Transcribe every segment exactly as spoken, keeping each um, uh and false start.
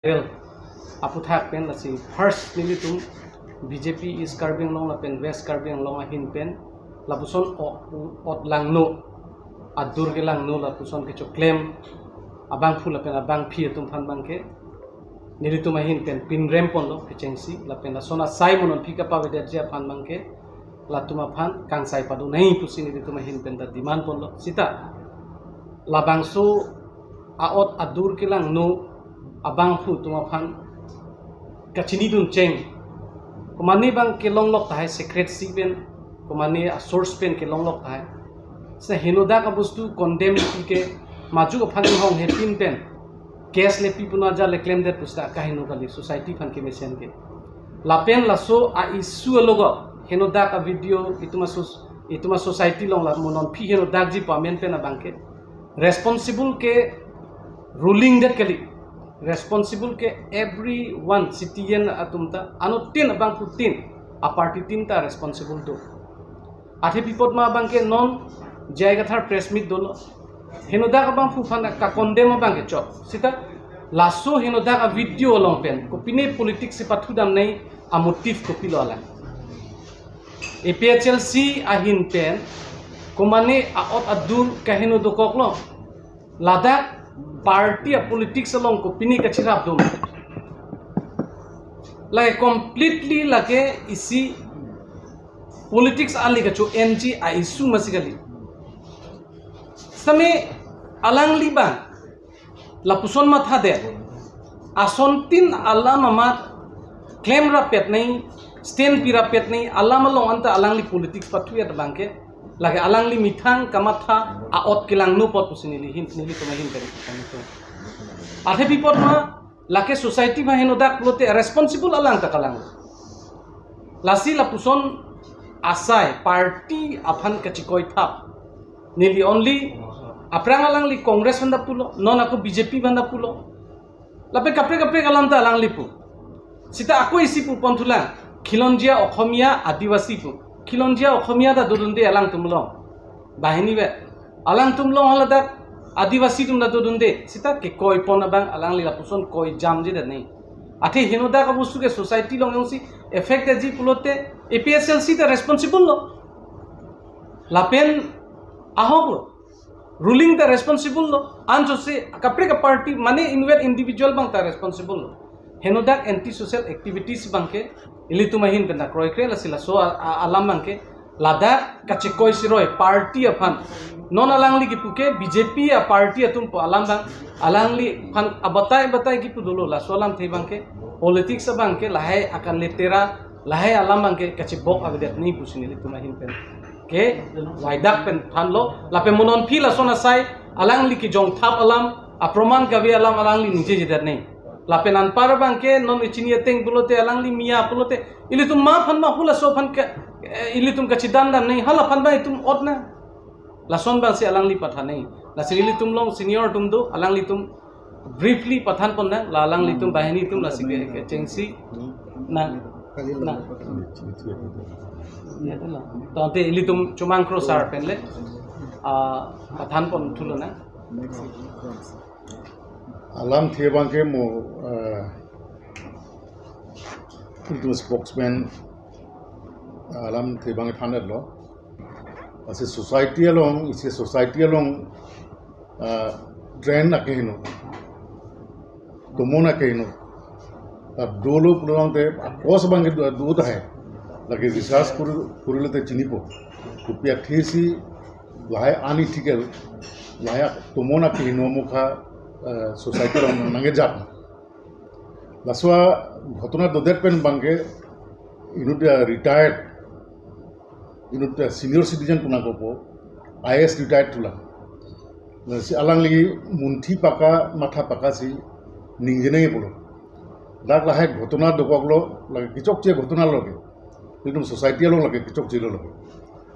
Well, aphuthak pen lasi first nelitum B J P East Karbi Anglong lapen West Karbi Anglong ahin pen lapuson o-, ot langno, adur kelangno lapuson kechoklem abangphu lapen abangphi atum aphan abangke nelitum ahin pen pinrem ponlo kechengsi lapen lason asai mo non phi kapavedetji aphan abangke latum aphan kangsai padu nai pusi nelitum ahin pen ta demand ponlo. Sita labangso a-ot adur kelangno abangphu atum aphan kachinidun cheng. Komane abang kelonglok tahai secrecy pen, komane a-source pen kelonglok tahai. Sita henodak abostu condemn pi ke majok aphan inghong hepin pen case le pi puna ja le klemdet pusita kaheno kali society aphan kemesen ke. Lapen laso a-issue alogo henodak a-video itum asus-, itum a-society along la mo non phi henodakji pu amen pen abangke responsible ke ruling det kali. Responsible ke everyone, citizen atum ta, anuttin abangphutin, a-party tin ta responsible do. Athe pi apot ma abangke non J I Kathar press meet dolo. Henodak abangphu aphan ka-condemn abangke chok. Sita laso henodak a-video along pen kopine politics si pathudam nai, a-motive kopilo alang. A P H L C ahin pen komane a-ot adur kaheno dokoklo. Ladak party a-politics along kopine kachirap dum. Lake completely lake isi politics ali kacho-enji a-issue masi kali. Sitame alangli abang lapuson mathadet, asontin alam amat klemrap pet nai, stand pirap pet nai, alam along anta alangli politics pathu-et abangke lake alangli methang kamatha a-ot kelangno apot pusi neli hin, nelitum ahin pen. Athe pi apot ma lake society aphan henodak pulote responsible alang ta kalang. Lasi lapuson asai party aphan kachikoi thap. Neli only aphrang alangli Congress aphan ta pulo, non ako B J P aphan ta pulo. Lapen kaprek kaprek alam ta alangli pu. Sita ako isi pu pon thulang, khilonjia Okhomia Adivasi pu. Khilonjia Okhomia ta dodunde alangtum along. Banghini vet. Alangtum along haladak Adivasi atum ta dodunde. Sita kekoi pon abang alangli lapuson koi jamjedet nai. Athe henodak abostu ke society along jongsi affect ji pulote A P H L C ta responsible lo. Lapen ahok lo. Ruling ta responsible lo. Anchotsi kaprek a-party mane inward individual abang ta responsible lo. Henodak anti social activities abangke ilitum ahin pen ta kroikre, lasi laso a, a, alam abangke ladak kachikoi siroi party aphan. Non alangli kipu ke B J P a-party atum pu alam abang, alangli aphan abatai batai kipu dolo, laso alamthe abangke politics abangke lahai akan letera, lahai alam abangke kachibok avedet nai pusi nelitum ahin pen ke waidak pen thanlo. Lapen mo non phi lason asai alangli kejong thap alam, aproman kave alam alangli ningjejedet nai. Lapen anpar abangke non echini ateng pulote alangli mia pulote ilitum ma aphan ma hula so aphan ke, eh, ilitum kachidan dam nai, hala aphan abang itum ot nang. Lason abangsi alangli pathan nai. Lasi ilitum along senior atum do, alanglitum briefly pathan pon nang, la alanglitum banghini atum lasi ke, kechengsi nang. Nang. Ya, itulah. Tangte ilitum Chomang Kro sir pen le, ah, pathan pon thulonang. Alamthe abangke mo, eh, ilitum spokesman, alamthe abangke than-etlo. Lasi society along, isi society along, ah, drain akeheno, tomon akeheno. Ta dolo pulotangte a-cause abangke do, do tahai. Lake research kuri, kurilote chinipo. Kopi athesi lahai unethical, lahai tomon akeheno mokha, eh, society along nangkejak. Laso a-ghotona dodet pen abangke inut, eh, retired, inut, eh, senior citizen pu nangkokpo, I A S retired thulang. Lasi alangli munthi paka, matha paka si ningje nangji pulo. Dak lahai ghotona dokoklo, lake kechokche ghotona lo ke. Ilitum society along lake kechokche lo lo ke.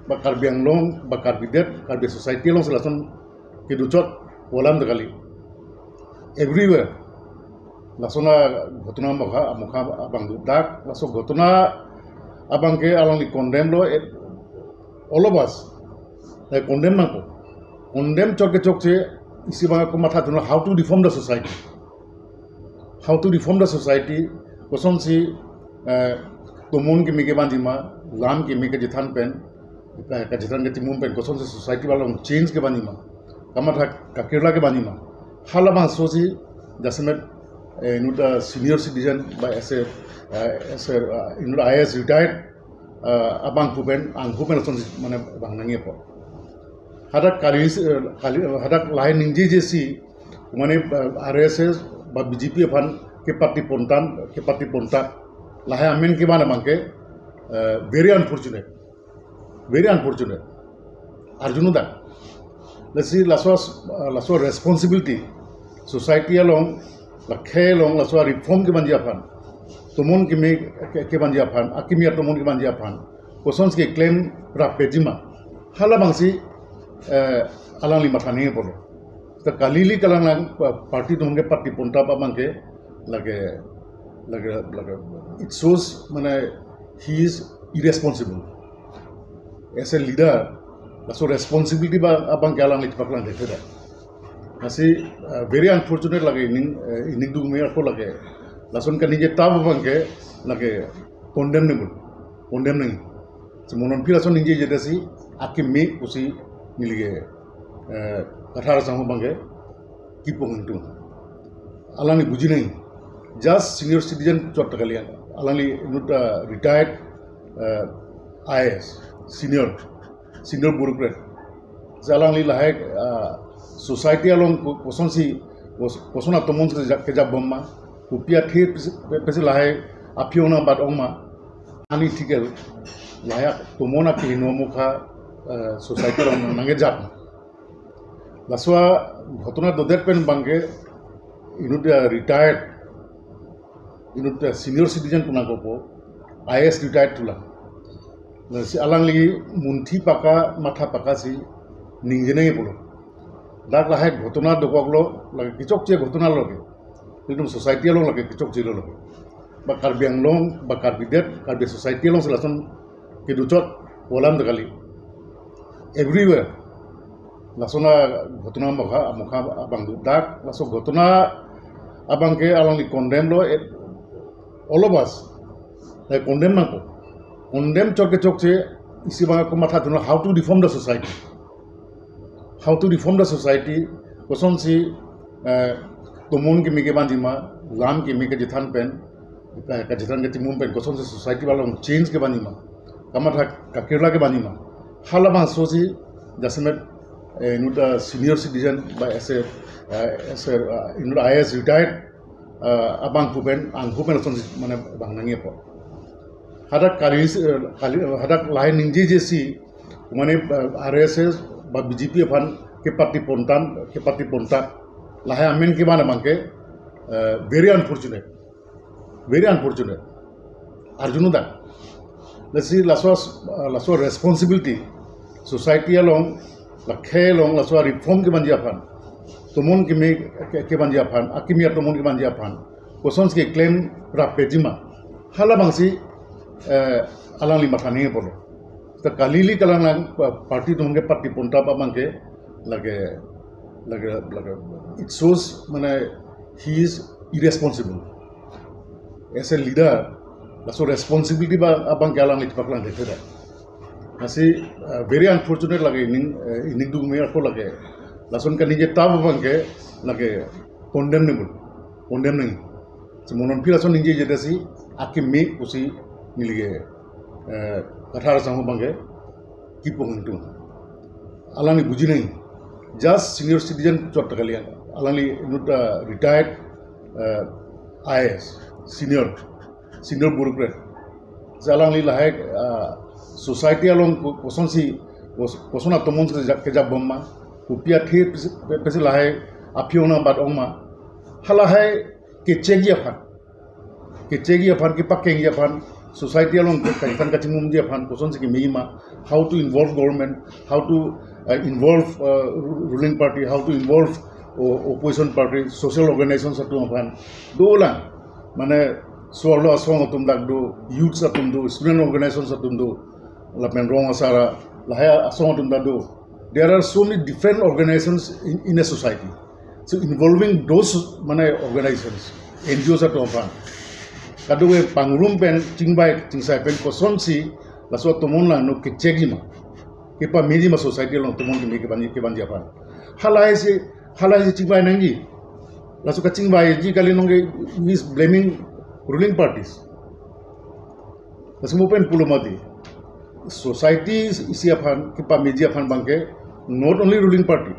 Ba Karbi Anglong, ba Karbi det, Karbi society alongsi lason kedochot pu alam ta kali. Everywhere. Lason a-ghotona mokha, mokha abang do. Dak laso ghotona abangke alangli condemn lo, eh, all of us. Eh, condemn nangpo. Condemn chot kechokche isi abang ako matha thulo, how to reform the society. How to reform the society, kosonsi eh, tomon keme kevanji ma, lam keme kachethan pen, eh, kachethan kachimum pen, kosonsi society along change kevanji ma, kamatha kakirla kevanji ma, halabangso si jasemet eh, inut eh, senior citizen ba as a eh, as a eh, inut I A S retired eh, abangphu pen, angphu pen lasonsi mane vang nangji apot. Hadak kali, eh, kali, hadak lahai ningjejesi, mane eh, R S S ba B J P aphan ke party pontam, ke party ponta, lahai amen kevan abangke eh, very unfortunate, very unfortunate. Arjuno dak. Lasi laso, laso responsibility society along, la khei along laso reform kevanji aphan, tomon keme ke- kevanji aphan, akimi atomon kevanji aphan, kosonsi keklem rapji ma, halabangsi eh, alangli matha nangji apotlo. Ta kali ili kalang lang pa- party atum ke party ponta abangke lake, lake, lake, it shows mane he is irresponsible as a leader. Laso responsibility ba abangke alangli chepaklang thekthedet. Lasi eh, very unfortunate lake, ining eh, ining duk me ako lake. Lason kaningje ta abangke lake condemnable, condemn nangji. Si mo non aphi lason ningjejedetsi akimi pusi neli ke eh, kathar sang abangke kipu ingtung. Alangli buji nangji. Just senior citizen chot ta kali, alangli inut eh, retired eh, I A S, senior, senior bureaucrat. Si alangli lahai eh, society along ko- kosonsi, kos- koson atomon si kejap- kejapbom ma, kopi athe pesi- pesi lahai aphi ong nangbat ong ma, unethical, lahai atomon akehingno amokha eh, society along nangkejap. Laso aghotona dodet pen abangke inut eh, retired, inut eh, senior citizen pu nangkokpo, I A S retired thulang. Lasi alangli munthi paka, matha paka si ningje nangji pulo. Dak lahai ghotona dokoklo, lake kechokche ghotona lo ke. Itum society along lake kechokchelo lo ke. Ba Karbi Anglong, ba Karbi det, Karbi society alongsi lason kedo chot pu alam ta kali. Everywhere lason aghotona amokha, amokha abang do. Dak laso ghotona abangke alangli condemn lo, eh, all of us. Eh, condemn nangpo. Condemn chot kechokche isi abang ako matha thunon, how to reform the society. How to reform the society, kosonsi eh, tomon keme kevanji ma, lam keme kachethan pen, eh, kachethan kachimum pen, kosonsi society along change kevanji ma, kamatha kakirla kevanji ma, halabangso si jasemet eh, inut eh, senior citizen ba as a eh, as a eh, inut I A S retired eh, abangphu pen, angphu pen lasonsi mane vang nangji apot. Hadak kali, eh, kali, hadak lahai ningjejesi, mane eh, R S S ba B J P aphan ke party pontam, ke party ponta, lahai amen kevan abangke eh, very unfortunate, very unfortunate. Arjuno dak. Lasi laso eh, laso responsibility society along, la khei along laso reform kevanji aphan, tomon keme ke- kevanji aphan, akimi atomon kevanji aphan, kosonsi keklem rapji ma, halabangsi eh, alangli matha nangji pulo. Ta kali ili kalang lang pa- party atum ke party ponta abangke lake, lake, lake, it shows mane he is irresponsible as a leader. Laso responsibility ba abangke alangli chepaklang thekthedet. Lasi eh, very unfortunate lake, ining eh, ining duk me ako lake. Lason kaningje ta abangke lake condemnable, condemn nangji. Si mo non aphi lason ningjejedetsi akimi pusi neli ke eh, kathar sang abangke kipu ingtung. Alangli buji nangji. Just senior citizen chot ta kali, alangli inut eh, retired eh, I A S, senior, senior bureaucrat. Si alangli lahai eh, society along ko- kosonsi, kos- koson atomon si kejap- kejapbom ma, kopi athe pesi- pesi lahai aphi ong nangbat ong ma, halahai kechekji aphan, kechekji aphan, kepakengji aphan, society along kachethan kachimumji aphan kosonsi kemeji ma, how to involve government, how to uh, involve uh, ru- ruling party, how to involve o- opposition party, social organizations atum aphan. Dolang, mane so-arlo asong atum dak do, youths atum do, student organizations atum do, lapen rong asar lahai asong atum dak do. There are so many different organizations in, in a society. So involving those mane organizations, N G Os atum aphan. Kadokave pangrum pen chingvai chingsai pen kosonsi laso atomon langno kechekji ma, kepameji ma society along atomon keme kevanji kevanji aphan. Halahei si, halahei si chingvai nangji. Laso kachingvaiji kali nonke is blaming ruling parties. Laso mo pen pulo mati. Society isi aphan kepameji aphan abangke not only ruling party,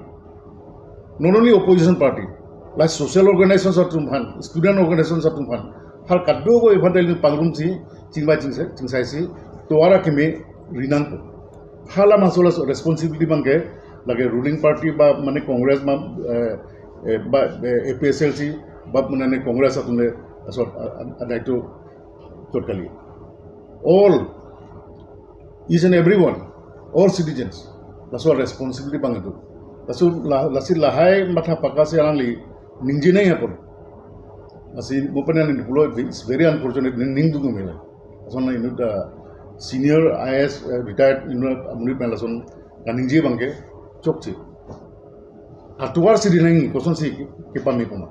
not only opposition party, la social organizations atum aphan, student organizations atum aphan, hal kadokave aphan ta ili pangrumsi chingvai chingsai, chingsaisi tovar akeme ri nangpo. Hala masola responsibility abangke lake ruling party ba mane Congress ma, eh, eh, ba, eh, A P H L C ba mane Congress atum le asot a-, a-, adaito chot kali. All, each and everyone, all citizens, laso responsibility abang itu. Laso la-, lasi lahai matha pakasi alangli ningje nangji apot. Lasi mo pen neli pulo, it's very unfortunate, ning, ningduk mela. Lason la inut, uh, senior I A S, uh, retired inut amonit pen lason kaningje abangke chokche. Atovar si ri nangji, kosonsi ke, kepame puma.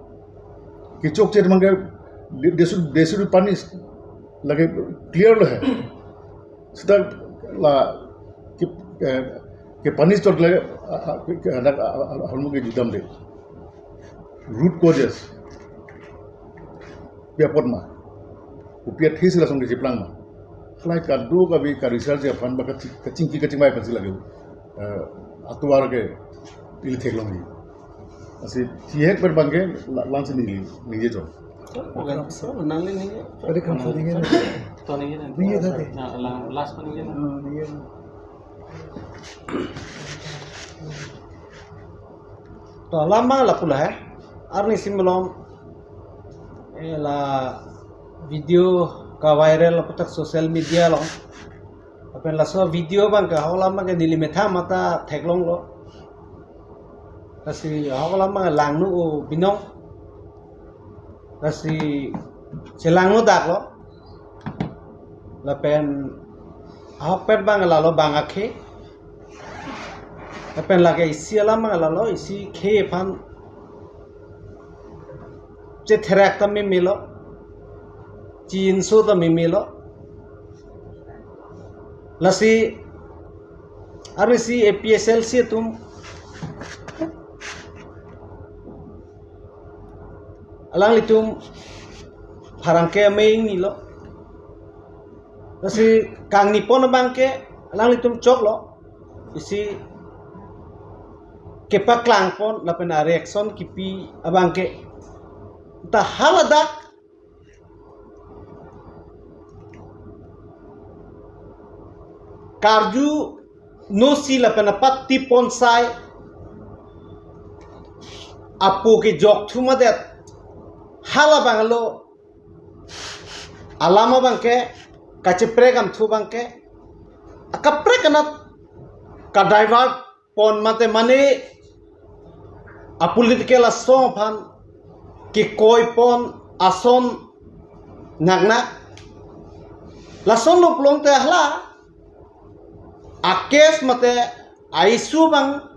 Kechokche abangke, they, they should, they should be punished. Lake clear lo hai. Seta la ke, eh, kepunish chot le, ah, ah, ke, ke, adak, ah, ah, ah, holmo ke judam de. Root causes. Pi apot ma. Kopi athesi lason kechiplang ma. Halahei kadokave ka-research aphan ba kachi-, kachingki kachingvai aphansi lake, eh, atovar ke ili theklongji. Lasi thihek pen abangke la-, langsi neli ningje chot. Program so nangli ningje. Program so ningje. To ningje. Ningje tadi. Nah, lang-, last ko ningje. Oh, ningje. To alam abang lapu lahai. Arni si malom, eh, la video ka-viral laputhak social media along. Lapen laso video abangke ahok alam abangke neli methang mata theklonglo. Lasi ahok alam abang langno o binong. Lasi chelangno daklo. Lapen ahokpet abang lalo bang akhei. Lapen lake isi alam abang lalo isi khei aphan chetherak ta memelo, chinso ta memelo. Lasi arni si A P H L C atum alanglitum pherangke amei ingnilo. Lasi kangnipon abangke alanglitum choklo. Isi kepaklangpon lapen a-reaction kipi abangke. Ta haladak karjunosi lapen apatipon sai apo kejok thu madet. Hala abang lo alam abangke, kacheprek amthu abangke, akaprek anat ka-divert pon mate mane a-political asong aphan kekoipon ason naknak. Lasonlo pulote hala a-case mate a-issue abang